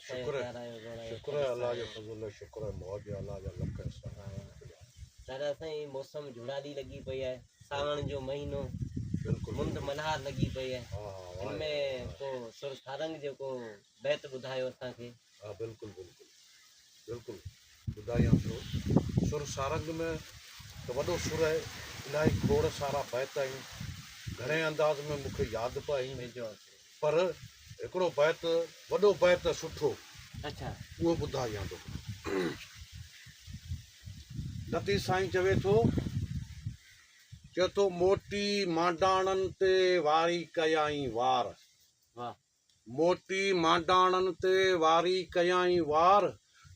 شڪر شڪر آهي الله جو فضل آهي شڪر آهي موج آهي الله جا لک احسان. دادا سائين موسم جھڙالي لڳي پئي آهي سانوڻ جو مهينو بلڪل مند ملهار لڳي پئي آهي هن ۾ ڪو سر سارنگ جو ڪو بيت ٻڌايو اسان کي. ها بلڪل بلڪل بلڪل ٻڌايان ٿو سر سارنگ ۾ ته وڏو سر آهي الاهي کوڙ سارا بيت آهن گهڻي انداز ۾ مون کي ياد به آهن پر هڪڙو بيت وڏو بيت سٺو اڇا اهو ٻڌايان ٿو لطيف سائين چوي ٿو چئي ٿو موٽي مانڊاڻن تي واري ڪيائين وار موٽي مانڊاڻن تي واري ڪيائين وار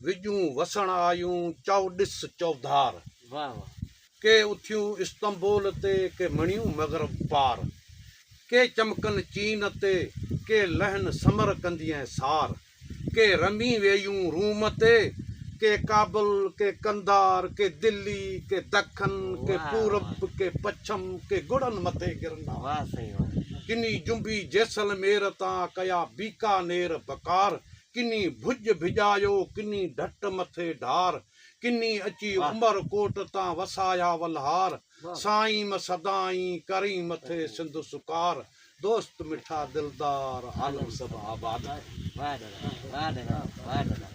وڄون وسڻ آيون چؤ ڏس چؤڌار ڪي اٿيون استنبول تي ڪي مڻيون مغرب پار ڪي چمڪن چين تي ڪي لهن سمر ڪندينء سار ڪي رمي وييون روم تي، ڪي ڪابل، ڪي قنڌار، ڪي دلي، ڪي دکن، ڪي پورب، ڪي پڇم، ڪي گڙن مٿي گرنار. ڪني جنبي جيسلمير تان ڪيا بيڪانير بڪار، ڪني ڀڄ ڀڄايو، ڪني ڍٽ مٿي ڍار، ڪني اچي عمر ڪوٽ تان وسايا ولهار، سائين م سدائين ڪرين مٿي سنڌ سڪار، دوست مٺا دلدار عالم سڀ آباد. واه دادا واه دادا واه دادا.